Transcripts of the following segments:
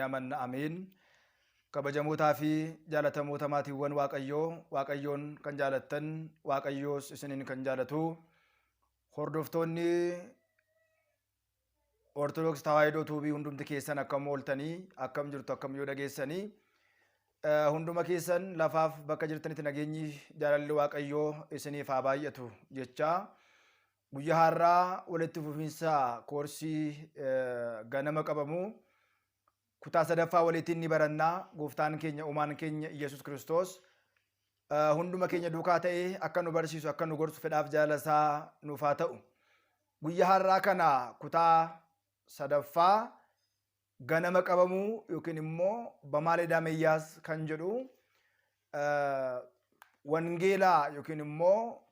ni amanna. Ameen. Kabajamootaa fi jaalatamoota maatiiwwan Waaqayyoo, Waaqayyoon kan jaalattan, Waaqayyoos isiniin kan jaalatu, hordoftoonni Ortodoks Tawaahidoo Tuubii hundumti keessan akkam ooltanii, akkam jirtu, akkam yoo dhageessanii, hunduma keessan lafaaf bakka jirtanitti nageenyi jaalalli Waaqayyoo isiniif haa baay'atu jechaa guyyaa har'aa walitti fufiinsa koorsii ganama qabamu kutaa sadaffaa waliitiin ni barannaa. Gooftaan keenya uumaan keenya Iyyasuus Kiristoos hunduma keenya duukaa ta'ee akka nu barsiisu, akka nu gorsu fedhaaf jaalala isaa nuuf haa ta'u. Guyyaa har'aa kana kutaa sadaffaa ganama qabamuu yookiin immoo Bamaaledaa Meyyaas kan jedhu wangeelaa yookiin immoo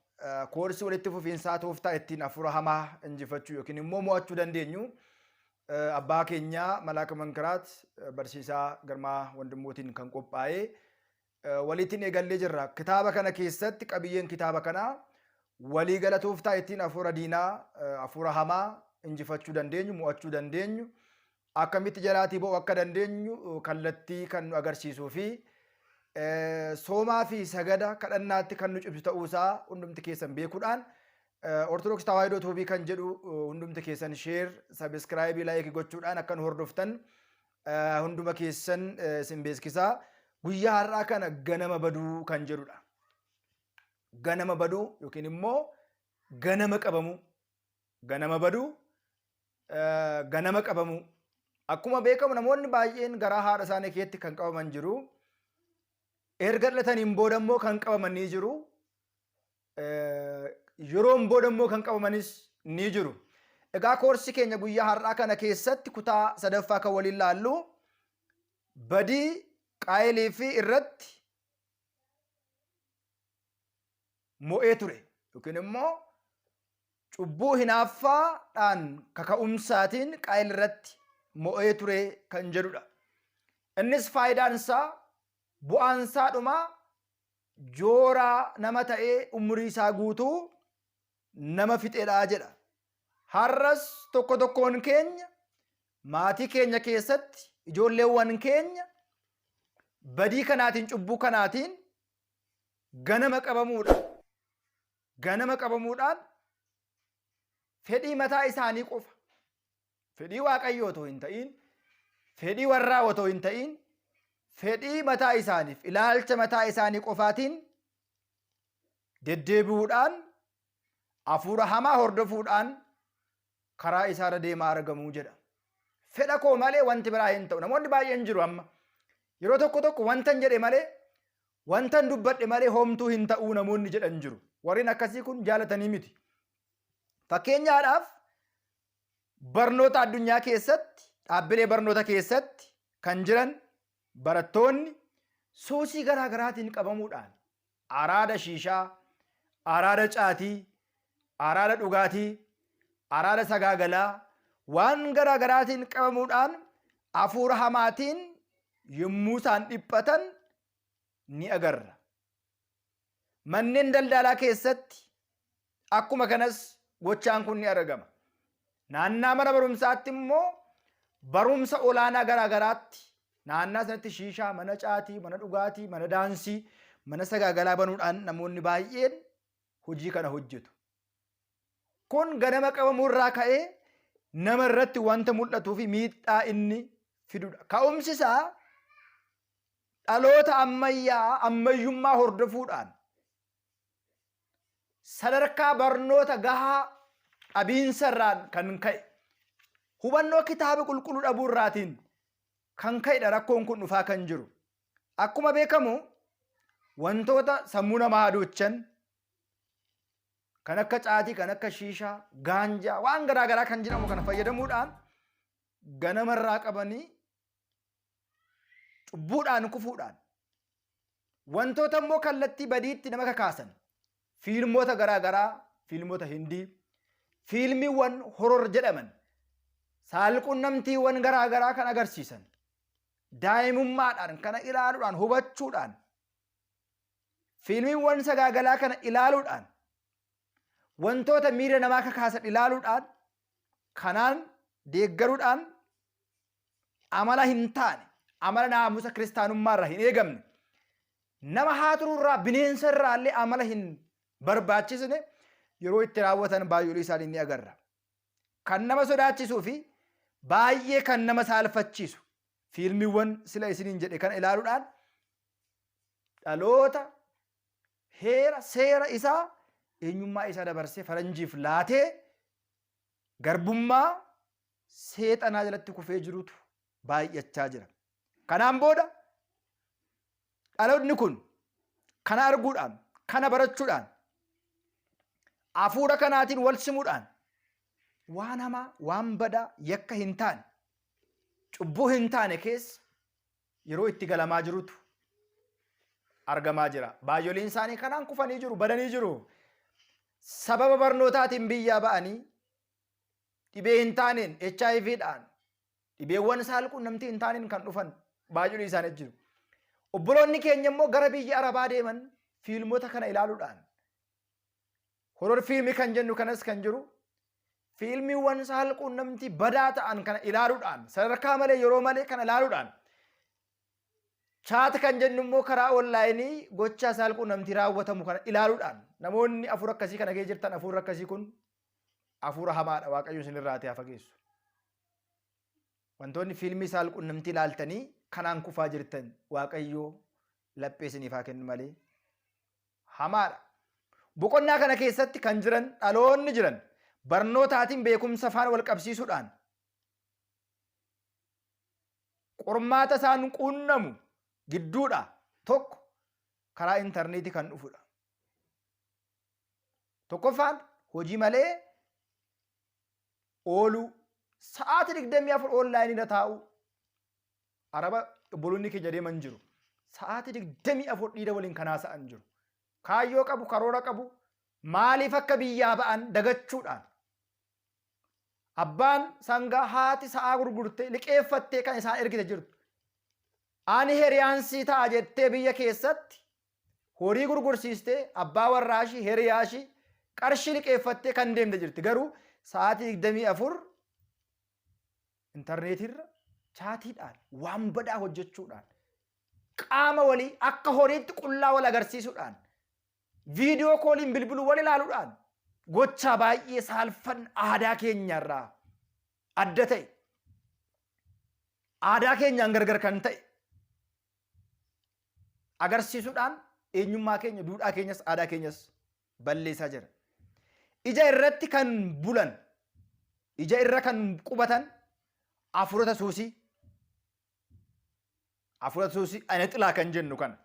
koorsii walitti fufiinsaa tooftaa ittiin hafuura hamaa injifachuu yookiin immoo mo'achuu dandeenyu abbaa keenya Malaaka Mankiraat barsiisaa Girmaa Wandimmuutiin kan qophaa'e waliitiin eegallee jirra. Kitaaba kana keessatti qabiyyeen kitaaba kanaa waliigala tooftaa ittiin hafuura diinaa, hafuura hamaa injifachuu dandeenyu, mo'achuu dandeenyu, akkamitti jalaatii ba'uu akka dandeenyu kallattii kan nu agarsiisuu fi soomaa fi sagada kadhannaatti kan nu cimsu ta'uusaa hundumti keessan beekuudhaan Ortodoks Tawaahidoo Tuubii kan jedhu hundumti keessan sheer, sabiskiraayibii, laayikii gochuudhaan akka nu hordoftan hunduma keessan isin beeksisaa. Guyyaa har'aa kana ganama baduu kan jedhudha. Ganama baduu yookiin immoo ganama qabamuu. Ganama baduu, ganama qabamuu. Akkuma beekamu namoonni baay'een garaa haadha isaanii keessatti kan qabaman jiru. Erga dhalataniin booda immoo kan qabaman ni jiru. Yeroon booda immoo kan qabamanis ni jiru. Egaa koorsii keenya guyyaa har'aa kana keessatti kutaa sadaffaa kan waliin laallu badii Qaayelii fi irratti mo'ee ture yookiin immoo cubbuu hinaaffaadhaan kaka'umsaatiin Qaayel irratti mo'ee ture kan jedhudha. Innis faayidaan isaa bu'aan isaa dhumaa jooraa nama ta'ee umurii isaa guutuu nama fixedha jedha. Har'as tokko tokkoon keenya maatii keenya keessatti ijoolleewwan keenya badii kanaatiin cubbuu kanaatiin ganama qabamuudhaan ganama qabamuudhaan fedhii mataa isaanii qofa fedhii Waaqayyoo otoo hin ta'iin, fedhii warraa otoo hin ta'iin, fedhii mataa isaaniif, ilaalcha mataa isaanii qofaatiin deddeebi'uudhaan, hafuura hamaa hordofuudhaan karaa isaarra deemaa argamuu jedha. Fedha koo malee wanti biraa hin ta'u. Namoonni baay'een jiru amma. Yeroo tokko tokko wantan jedhe malee, wantan dubbadhe malee homtuu hin ta'uu namoonni jedhan jiru. Warreen akkasii kun jaalatanii miti. Fakkeenyaadhaaf barnoota addunyaa keessatti dhaabbilee barnoota keessatti kan jiran barattoonni suusii garaa garaatiin qabamuudhaan araada shiishaa, araada caatii, araada dhugaatii, araada sagaagalaa waan garaa garaatiin qabamuudhaan hafuura hamaatiin yommuu isaan dhiphatan ni agarra. Manneen daldalaa keessatti akkuma kanas gochaan kun ni argama. Naannaa mana barumsaatti immoo barumsa olaanaa garaa garaatti naannaa sanatti shiishaa, mana caatii, mana dhugaatii, mana daansii, mana sagaagalaa banuudhaan namoonni baay'een hojii kana hojjetu. Kun ganama qabamuu irraa ka'ee nama irratti wanta mul'atuu fi miidhaa inni fidudha. Ka'umsi isaa dhaloota ammayyaa ammayyummaa hordofuudhaan sadarkaa barnoota gahaa dhabiinsa irraan kan ka'e hubannoo kitaaba qulqulluu dhabuu irraatiin kan ka'edha rakkoon kun dhufaa kan jiru. Akkuma beekamu wantoota sammuu namaa hadoochan kan akka caatii, kan akka shiishaa, gaanjaa waan garaa garaa kan jedhamu kana fayyadamuudhaan ganamarraa qabanii cubbuudhaan kufuudhaan wantoota immoo kallattii badiitti nama kakaasan fiilmoota garaa garaa fiilmota hindii fiilmiiwwan horor jedhaman saalqunnamtiiwwan garaa garaa kan agarsiisan daa'imummaadhaan kana ilaaluudhaan hubachuudhaan fiilmiiwwan sagaagalaa kana ilaaluudhaan wantoota miira namaa kakaasan ilaaluudhaan kanaan deeggaruudhaan amala hin taane, amala naamusa kiristaanummaa irraa hin eegamne, nama haa turuu irraa bineensa irraa illee amala hin barbaachisne yeroo itti raawwatan baay'oolii isaanii ni agarra. Kan nama sodaachisuu fi baay'ee kan nama saalfachiisu fiilmiiwwan sila isiniin jedhe kana ilaaluudhaan dhaloota heera seera isaa eenyummaa isaa dabarsee faranjiif laatee garbummaa seexanaa jalatti kufee jirutu baay'achaa jira. Kanaan booda dhaloonni kun kana arguudhaan, kana barachuudhaan, hafuura kanaatiin wal simuudhaan waan hamaa, waan badaa, yakka hin taane, cubbuu hin taane keessa yeroo itti galamaa jirutu argamaa jira. Baay'oliin isaanii kanaan kufanii jiru, badanii jiru. Sababa barnootaatiin biyyaa ba'anii dhibee hin taaneen HIVdhaan dhibeewwan saalquunnamtii hin taaneen kan dhufan baay'oliin isaanii jiru. Obboloonni keenya immoo gara biyya Arabaa deeman fiilmota kana ilaaluudhaan horor fiilmii kan jennu kanas kan jiru fiilmiiwwan saalquunnamtii badaa ta'an kana ilaaluudhaan sadarkaa malee yeroo malee kana ilaaluudhaan chat kan jennu immoo karaa onlaayinii gochaa saalquunnamtii raawwatamu kana ilaaluudhaan namoonni hafuura akkasii kana keessa jirtan, hafuurri akkasii kun hafuura hamaadha. Waaqayyo isin irraa haa fageessu. Wantoonni fiilmii saalquunnamtii ilaaltanii kanaan kufaa jirtan, Waaqayyo laphee isiniif haa kennu malee hamaadha. Boqonnaa kana keessatti kan jiran dhaloonni jiran barnootaatiin beekumsa faana wal qabsiisuudhaan qormaata isaan quunnamu gidduudha tokko karaa intarneetii kan dhufudha. Tokkoffaan hojii malee ooluu, sa'aatii 24 onlaayinii irra taa'uu. Araba obboloonni keenya deeman jiru. Sa'aatii 24 dhiira waliin kan haasa'an jiru. Kaayyoo qabu, karoora qabu, maaliif akka biyyaa ba'an dagachuudhaan. Abbaan sangaa, haati sa'aa gurgurtee liqeeffattee kan isaan ergite jirtu. Ani hiriyaansii ta'a jettee biyya keessatti horii gurgursiistee abbaa warraashii, hiriyaashii qarshii liqeeffattee kan deemte jirti. Garuu sa'aatii 24 intarneetiirra chaatiidhaan waan badaa hojjechuudhaan, qaama walii akka horiitti qullaa wal agarsiisuudhaan, viidiyoo kooliin bilbiluu wal ilaaluudhaan, gochaa baay'ee saalfan aadaa keenyarraa adda ta'e, aadaa keenyaan gargar kan ta'e agarsiisuudhaan eenyummaa keenya, duudhaa keenyas, aadaa keenyas balleessaa jira. Ija irratti kan bulan, ija irra kan qubatan hafuurota suusii, hafuurota suusii ayina xilaa kan jennu kana.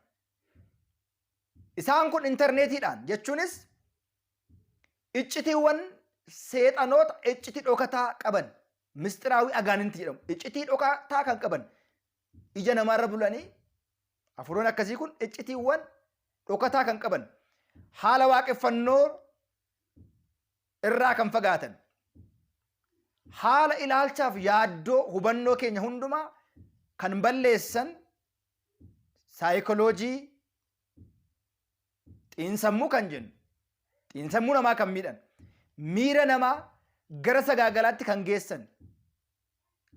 Isaan kun intarneetiidhaan jechuunis iccitiiwwan seexanoota iccitii dhokataa qaban, misxiraawii agaaninti jedhamu, iccitii dhokataa kan qaban ija namaarra bulanii, hafuuronni akkasii kun iccitiiwwan dhokataa kan qaban, haala waaqeffannoo irraa kan fagaatan, haala ilaalchaaf yaaddoo hubannoo keenya hundumaa kan balleessan, saayikoloojii xiinsammuu kan jennu, xiinsammuu namaa kan miidhan, miira namaa gara sagaagalaatti kan geessan,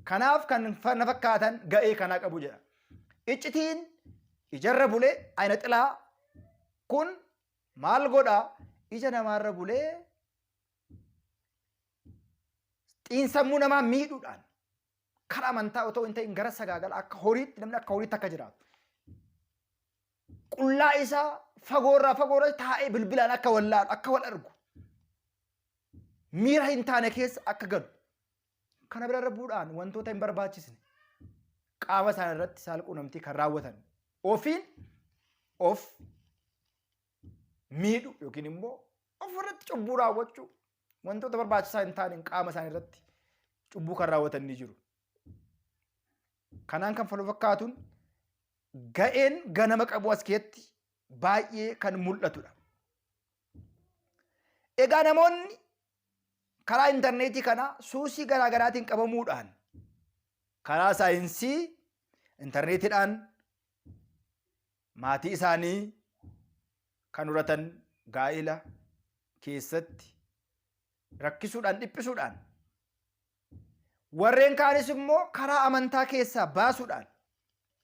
kanaaf kan na fakkaatan ga'ee kanaa qabu jedha. Iccitiin ijarra bulee ayina xilaa kun maal godhaa? Ija namaarra bulee xiinsammuu namaa miidhuudhaan karaa amantaa otoo hin ta'in gara sagaagala akka horiitti, namni akka horiitti akka jiraatu. Qullaa isaa fagoorraa fagoorra taa'ee bilbilaan akka wallaalu, akka wal argu, miira hin taane keessa akka galu. Kana bira darbuudhaan wantoota hin barbaachisne qaama isaanii irratti saalquunnamtii kan raawwatan, ofiin of miidhu yookiin immoo ofirratti cubbuu raawwachuu, wantoota barbaachisaa hin taaneen qaama isaanii irratti cubbuu kan raawwatan ni jiru. Kanaan kan falu fakkaatuun ga'een ganama qabu as keessatti baay'ee kan mul'atudha. Egaa namoonni karaa intarneetii kana suusii garaa garaatiin qabamuudhaan karaa saayinsii intarneetiidhaan maatii isaanii kan horatan, gaa'ila keessatti rakkisuudhaan, dhiphisuudhaan, Warreen kaanis immoo karaa amantaa keessaa baasuudhaan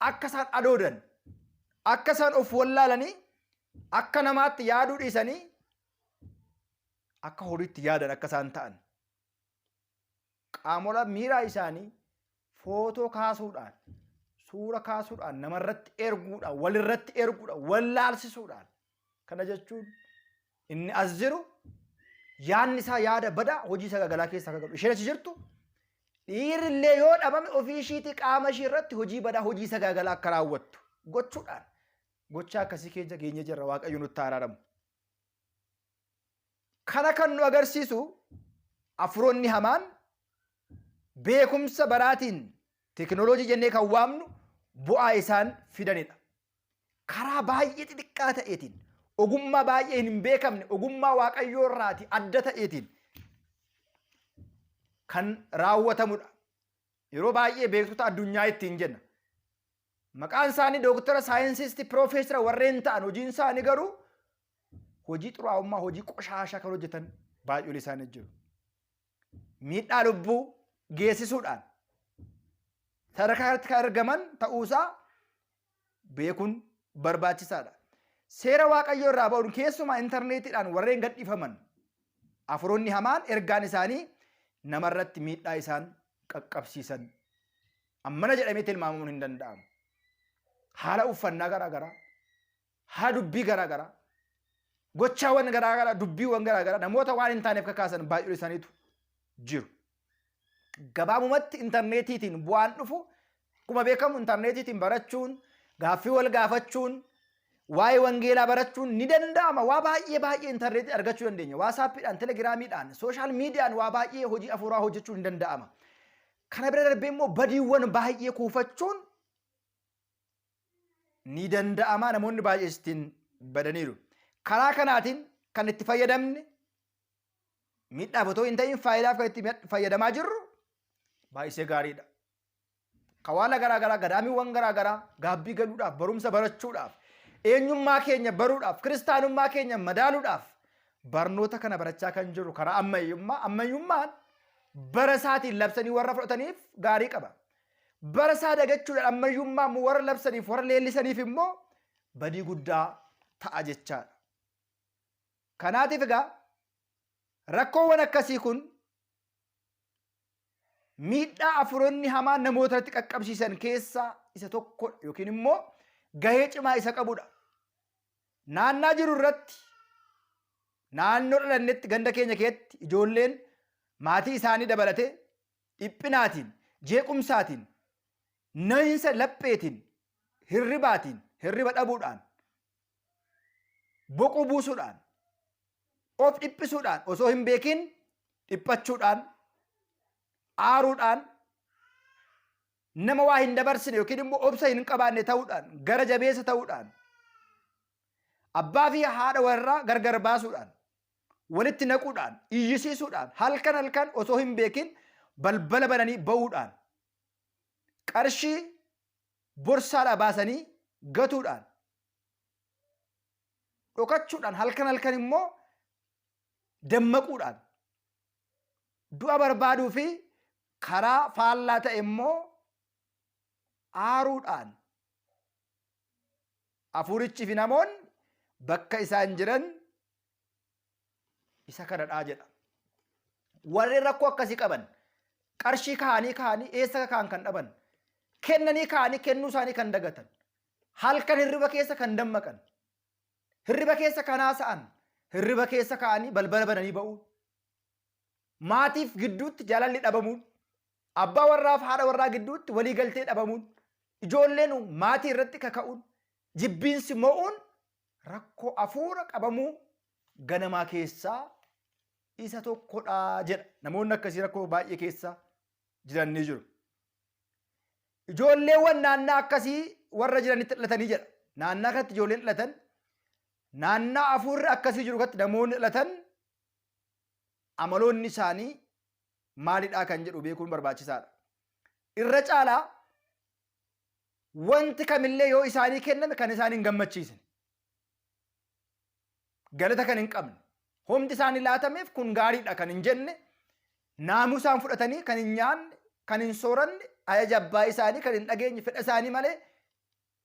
akka isaan adoodan, akka isaan of wallaalanii, akka namaatti yaaduu dhiisanii akka horiitti yaadan akka isaan ta'an qaamola miiraa isaanii footoo kaasuudhaan, suura kaasuudhaan, namarratti erguudhaan, walirratti erguudhaan, wallaalsisuudhaan. Kana jechuun inni as jiru yaadni isaa yaada badaa hojii sagagalaa keessa akka galu. Isheen achi jirtu dhiirri illee yoo dhabame ofii ishiitii qaama ishii irratti hojii badaa, hojii sagagalaa akka raawwattu gochuudhaan gochaa akkasii keessa geenye jirra. Waaqayyo nutti haa araaramu. Kana kan nu agarsiisu afuroonni hamaan beekumsa baraatiin teekinooloojii jennee kan waamnu bu'aa isaan fidanidha. Karaa baay'ee xixiqqaa ta'eetiin, ogummaa baay'ee hin beekamne, ogummaa Waaqayyoo irraati adda ta'eetiin kan raawwatamudha. Yeroo baay'ee beektota addunyaa ittiin jenna. Maqaan isaanii dooktara, saayinsiistii, piroofeesara warreen ta'an hojiin isaanii garuu hojii xuraa'ummaa, hojii qoshaashaa kan hojjetan baay'een isaanii jiru. Miidhaa lubbuu geessisuudhaan sadarkaa kanatti kan argaman ta'uusaa beekuun barbaachisaadha. Seera Waaqayyoo irraa ba'uun keessumaa intarneetiidhaan warreen gadhiifaman afuroonni hamaan ergaan isaanii namarratti miidhaa isaan qaqqabsiisan ammana jedhamee tilmaamamuun hin danda'amu. Haala uffannaa garaa garaa, haala dubbii garaa garaa, gochaawwan garaa garaa, dubbiiwwan garaa garaa namoota waan hin taaneef kakaasan baay'een isaaniitu jiru. Gabaabumatti intarneetiitiin bu'aan dhufu akkuma beekamu intarneetiitiin barachuun, gaaffii wal gaafachuun, waa'ee wangeelaa barachuun ni danda'ama. Waa baay'ee baay'ee intarneetii argachuu dandeenya. Waasaappiidhaan, telegiraamiidhaan, sooshaal miidiyaan waa baay'ee hojii afuuraa hojjechuun ni danda'ama. Kana bira darbee immoo badiiwwan baay'ee kuufachuun ni danda'ama. Namoonni baay'ee ittiin badaniiru. Karaa kanaatiin kan itti fayyadamne miidhaaf otoo hin ta'in faayidaaf kan itti fayyadamaa jirru baay'isee gaariidha. Kawaala garaa garaa, gadaamiiwwan garaa garaa gaabbii galuudhaaf, barumsa barachuudhaaf, eenyummaa keenya baruudhaaf, kiristaanummaa keenya madaaluudhaaf barnoota kana barachaa kan jirru karaa ammayyummaa. Ammayyummaan bara isaatiin labsanii warra fudhataniif gaarii qaba. Bara isaa dagachuudhaan ammayyummaa immoo warra labsaniif, warra leellisaniif immoo badii guddaa ta'a jechaadha. Kanaatiif egaa rakkoowwan akkasii kun miidhaa afuroonni hamaan namoota irratti qaqqabsiisan keessaa isa tokkodha yookiin immoo gahee cimaa isa qabudha. Naannaa jiru irratti, naannoo dhalannetti, ganda keenya keessatti ijoolleen maatii isaanii dabalatee dhiphinaatiin, jeequmsaatiin, nahinsa lapheetiin, hirribaatiin, hirriba dhabuudhaan, boquu buusuudhaan, of dhiphisuudhaan, osoo hin beekin dhiphachuudhaan, aaruudhaan, nama waa hin dabarsine yookiin immoo obsa hin qabaanne ta'uudhaan, gara jabeessa ta'uudhaan, abbaa fi haadha warraa gargar baasuudhaan, walitti naquudhaan, iyyisiisuudhaan, halkan halkan osoo hin beekin balbala bananii ba'uudhaan, qarshii borsaadhaa baasanii gatuudhaan, dhokachuudhaan, halkan halkan immoo dammaquudhaan, du'a barbaaduu fi karaa faallaa ta'e immoo aaruudhaan hafuurichi fi namoonni bakka isaan jiran isa kanadhaa jedha. Warreen rakkoo akkasii qaban qarshii kaa'anii kaa'anii eessa akka kaa'an kan dhaban, kennanii kaa'anii kennuu isaanii kan dagatan, halkan hirriba keessa kan dammaqan, hirriba keessa kan haasa'an, hirriba keessa ka'anii balbala bananii ba'uun, maatiif gidduutti jaalalli dhabamuun, abbaa warraaf haadha warraa gidduutti waliigaltee dhabamuun, ijoolleen maatii irratti kaka'uun, jibbiinsi mo'uun rakkoo hafuura qabamuu ganamaa keessaa isa tokkodha jedha. Namoonni akkasii rakkoo baay'ee keessa jiran ni jiru. Ijoolleewwan naannaa akkasii warra jiranitti dhalatanii jedha. Naannaa kanatti ijoolleen dhalatan, naannaa hafuurri akkasii jiru kanatti namoonni dhalatan amaloonni isaanii maalidhaa kan jedhu beekuun barbaachisaadha. Irra caalaa wanti kamillee yoo isaanii kenname kan isaan hin gammachiisne, galata kan hin qabne, homti isaanii laatameef kun gaariidha kan hin jenne, naamusaan fudhatanii kan hin nyaanne, kan hin sooranne, ajaja abbaa isaanii kan hin dhageenye, fedha isaanii malee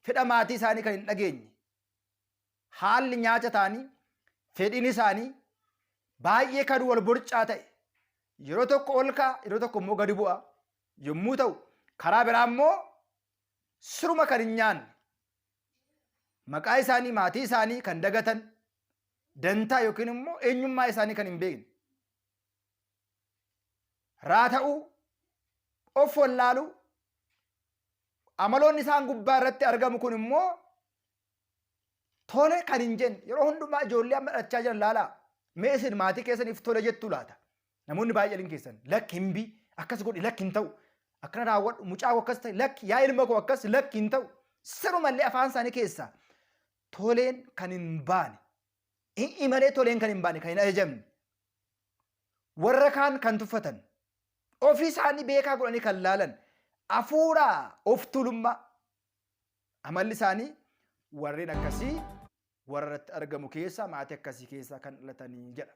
fedha maatii isaanii kan hin dhageenye. Haalli nyaata isaanii, fedhiin isaanii baay'ee kan wal borcaa ta'e, yeroo tokko ol ka'a, yeroo tokko immoo gadi bu'a yommuu ta'u, karaa biraa immoo siruma kan hin nyaanne, maqaa isaanii, maatii isaanii kan dagatan, dantaa yookiin immoo eenyummaa isaanii kan hin beekne, raata'uu, of wallaaluu, amaloonni isaan gubbaa irratti argamu kun immoo tole kan hin jenne. Yeroo hundumaa ijoollee amma dhalachaa jiran laalaa. Mee isin maatii keessaniif tole jettuu laata? Namoonni baay'een keessan lakki hin bii, akkas godhi, lakki hin ta'u, akkana raawwadhu, mucaa koo akkas ta'e, lakki yaa ilma koo akkas, lakki hin ta'u. Sirumallee afaan isaanii keessaa toleen kan hin baane, hi'i malee toleen kan hin baane, kan hin ajajamne, warra kaan kan tuffatan, ofii isaanii beekaa godhanii kan laalan, hafuura of tuulummaa, amalli isaanii warreen akkasii warra irratti argamu keessaa, maatii akkasii keessaa kan dhalatanii jedha.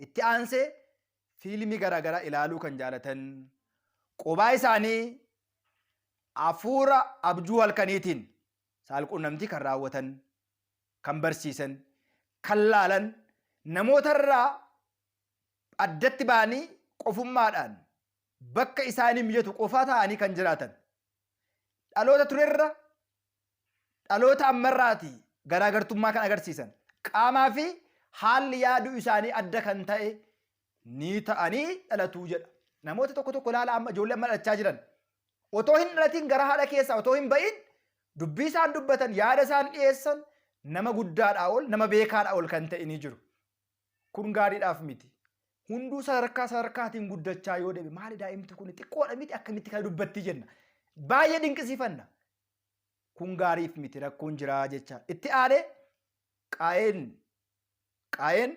Itti aansee fiilmii garaagaraa ilaaluu kan jaalatan, qobaa isaanii hafuura abjuu halkaniitiin saalquunnamtii kan raawwatan, kan barsiisan, kan laalan, namootarraa addatti ba'anii qofummaadhaan bakka isaanii mijatu qofaa ta'anii kan jiraatan. Dhaloota turerra dhaloota ammarraati garaagartummaa kan agarsiisan. Qaamaa fi haalli yaaduu isaanii adda kan ta'e ni ta'anii dhalatuu jedha. Namoota tokko tokko ilaala, amma ijoollee amma dhalachaa jiran. Otoo hin dhalatiin, gara haadha keessaa otoo hin ba'iin, dubbii isaan dubbatan, yaada isaan dhiyeessan nama guddaadhaa ol, nama beekaadhaa ol kan ta'e ni jiru. Kun gaariidhaaf miti. Hunduu sadarkaa sadarkaatiin guddachaa yoo deeme, maali daa'imti kun xiqqoodha miti, akkamitti kana dubbatti jenna. Baay'ee dinqisiifanna. Kun gaariif miti, rakkoon jiraa jecha. Itti aanee Qaayeen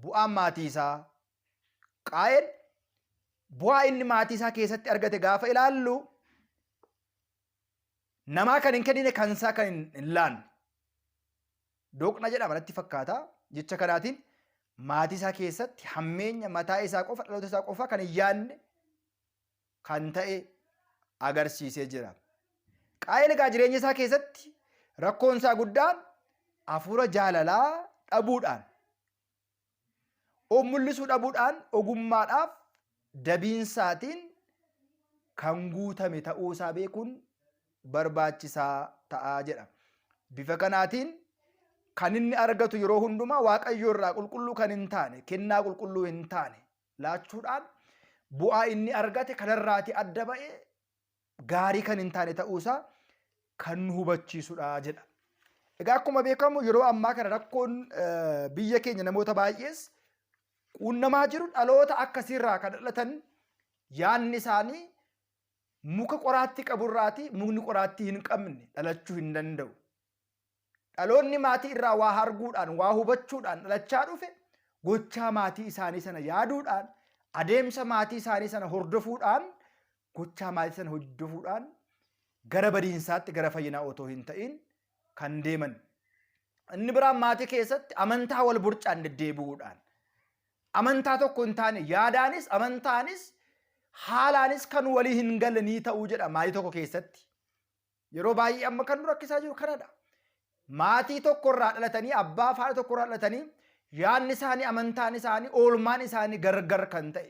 bu'aan maatii isaa, Qaayeen bu'aa inni maatii isaa keessatti argate gaafa ilaallu, namaa kan hin kennine, kan isaa kan hin laanne. Doqna jedhama natti fakkaata. Jecha kanaatiin maatii isaa keessatti hammeenya mataa isaa qofa, dhaloota isaa qofa kan hin yaadne kan ta'e agarsiisee jira. Qaayel egaa jireenya isaa keessatti rakkoon isaa guddaan hafuura jaalalaa dhabuudhaan, of mul'isuu dhabuudhaan, ogummaadhaaf dabiinsaatiin kan guutame ta'uu isaa beekuun barbaachisaa ta'a jedha. Bifa kanaatiin kan inni argatu yeroo hundumaa Waaqayyo irraa qulqulluu kan hin taane, kennaa qulqulluu hin taane laachuudhaan bu'aa inni argate kanarraati adda ba'ee gaarii kan hin taane ta'uusaa kan nu hubachiisudha jedha. Egaa akkuma beekamu yeroo ammaa kana rakkoon biyya keenya namoota baay'ees quunnamaa jiru, dhaloota akkasiirraa kan dhalatan yaadni isaanii muka qoraattii qaburraati mukni qoraattii hin qabne dhalachuu hin danda'u. Dhaloonni maatii irraa waa arguudhaan, waa hubachuudhaan dhalachaa dhufe gochaa maatii isaanii sana yaaduudhaan, adeemsa maatii isaanii sana hordofuudhaan, gochaa maatii sana hordofuudhaan gara badiinsaatti, gara fayyinaa otoo hin ta'in kan deeman. Inni biraan maatii keessatti amantaa wal borcaan deddeebi'uudhaan, amantaa tokko hin taane, yaadaanis amantaanis haalaanis kan walii hin galanii ta'uu jedha maatii tokko keessatti. Yeroo baay'ee amma kan nu rakkisaa jiru kanadha. Maatii tokko irraa dhalatanii, abbaa fi haadha tokko irraa dhalatanii, yaadni isaanii, amantaan isaanii, oolmaan isaanii gargar kan ta'e,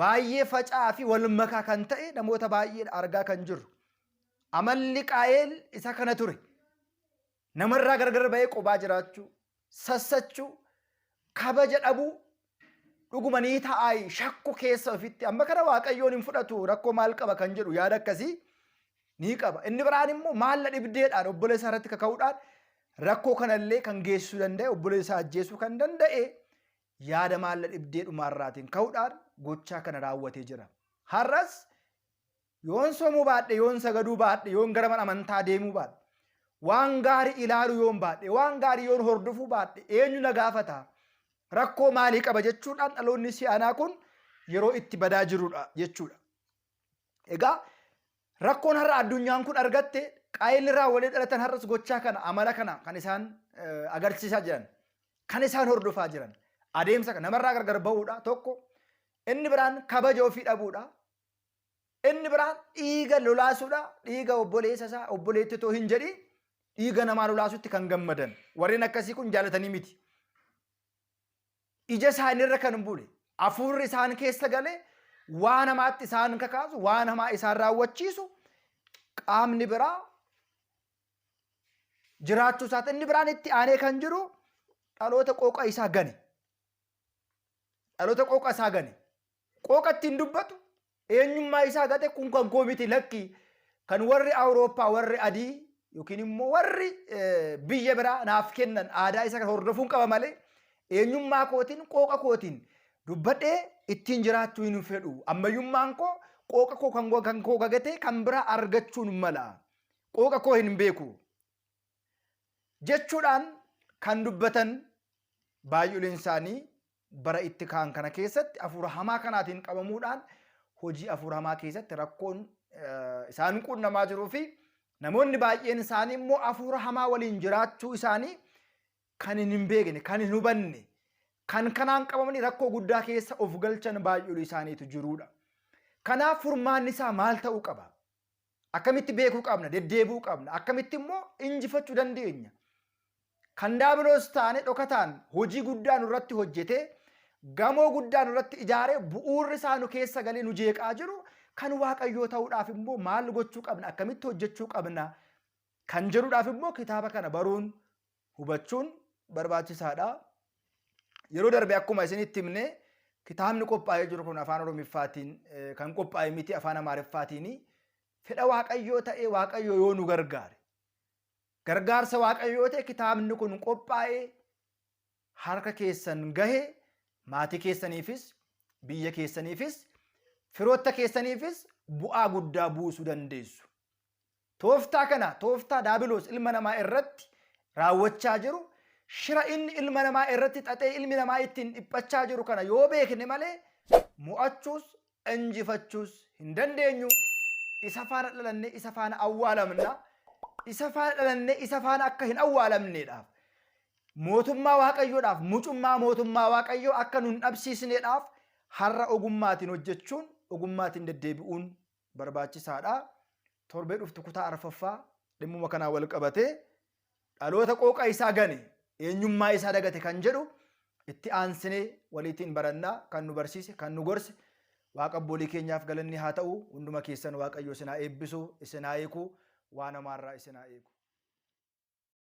baay'ee faca'aa fi wal makaa kan ta'e namoota baay'ee argaa kan jirru. Amalli Qaayeel isa kana ture. Namarraa gargar ba'ee qobaa jiraachuu, sassachuu, kabaja dhabuu, dhuguma ni ta'aayi shakku keessa ofitti, amma kana Waaqayyoon hin fudhatu, rakkoo maal qaba kan jedhu yaada akkasii ni qaba. Inni biraan immoo maalla dhibdeedhaan obboleessa irratti kaka'uudhaan rakkoo kanallee kan geessisuu danda'e, obboleessa ajjeesuu kan danda'e, yaada maalla dhibdee dhumaarraatiin ka'uudhaan gochaa kana raawwatee jira. Har'as yoon soomuu baadhe, yoon sagaduu baadhe, yoon gara mana amantaa deemuu baadhe, waan gaarii ilaaluu yoon baadhe, waan gaarii yoon hordofuu baadhe, eenyu na gaafata? Rakkoo maalii qaba jechuudhaan dhaloonni si'anaa kun yeroo itti badaa jirudha jechuudha. Egaa rakkoon har'a addunyaan kun argatte, Qaayil irraa walii dhalatan har'as gochaa kana, amala kana kan isaan agarsiisaa jiran, kan isaan hordofaa jiran, adeemsa kana namarraa gargar ba'uudha tokko. Inni biraan kabaja ofii dhabuudha. Inni biraan dhiiga lolaasuudha. Dhiiga obboleessa isaa obboleetti otoo hin jedhin dhiiga namaa lolaasutti kan gammadan. Warreen akkasii kun jaalatanii miti. Ija isaaniirra kan bule, hafuurri isaan keessa galee waan hamaatti isaan kakaasu, waan hamaa isaan raawwachiisu qaamni biraa jiraachuu isaati. Inni biraan itti aanee kan jiru dhaloota qooqa isaa gane. Dhaloota qooqa isaa gane. Qooqa ittiin dubbatu eenyummaa isaa gate, kun kan koo miti, lakki, kan warri Awurooppaa, warri adii yookiin immoo warri biyya biraa naaf kennan aadaa isa kan hordofuun qaba malee eenyummaa kootiin, qooqa kootiin dubbadhee ittiin jiraachuu hin fedhu. Ammayyummaan koo qooqa koo kan koo gagatee kan biraa argachuun mala. Qooqa koo hin beeku jechuudhaan kan dubbatan baay'oleen isaanii bara itti ka'an kana keessatti hafuura hamaa kanaatiin qabamuudhaan hojii hafuura hamaa keessatti rakkoon isaan quunnamaa jiruu fi namoonni baay'een isaanii immoo hafuura hamaa waliin jiraachuu isaanii kan hin beekne, kan hin hubanne, kan kanaan qabamanii rakkoo guddaa keessa of galchan baay'oolii isaaniitu jiruudha. Kanaaf furmaanni isaa maal ta'uu qaba? Akkamitti beekuu qabna? Deddeebi'uu qabna. Akkamitti immoo injifachuu dandeenya? Kan daabiloos taane dhokataan hojii guddaa nurratti hojjetee, gamoo guddaa nurratti ijaaree, bu'uurri isaa nu keessa galee nu jeeqaa jiru kan Waaqayyoo ta'uudhaaf immoo maal gochuu qabna? Akkamitti hojjechuu qabna? Kan jedhuudhaaf immoo kitaaba kana baruun hubachuun barbaachisaadha. Yeroo darbe akkuma isinitti himne, kitaabni qophaa'ee jiru kun afaan Oromiffaatiin kan qophaa'e miti, afaan Amaariffaatiin. Fedha Waaqayyoo ta'ee, Waaqayyo yoo nu gargaare, gargaarsa Waaqayyoo ta'e, kitaabni kun qophaa'ee harka keessan gahe maatii keessaniifis, biyya keessaniifis, firootta keessaniifis bu'aa guddaa buusuu dandeessu. Tooftaa kana, tooftaa daabiloos ilma namaa irratti raawwachaa jiru, shira inni ilma namaa irratti xaxee ilmi namaa ittiin dhiphachaa jiru kana yoo beekne malee mo'achuus injifachuus hin dandeenyu. Isa faana dhalannee isa faana awwaalamna. Isa faana dhalannee isa faana akka hin awwaalamneedhaaf, mootummaa Waaqayyoodhaaf, mucummaa mootummaa Waaqayyoo akka nun dhabsiisneedhaaf har'a ogummaatiin hojjechuun, ogummaatiin deddeebi'uun barbaachisaadha. Torbee dhuftu kutaa arfaffaa dhimmuma kanaan wal qabatee dhaloota qooqa isaa gane, eenyummaa isaa dagate kan jedhu itti aansinee waliitiin barannaa. Kan nu barsiise, kan nu gorse Waaqa abboolii keenyaaf galanni haa ta'u. Hunduma keessan Waaqayyo isin haa eebbisu, isin haa eegu, waan hamaarraa isin haa eegu.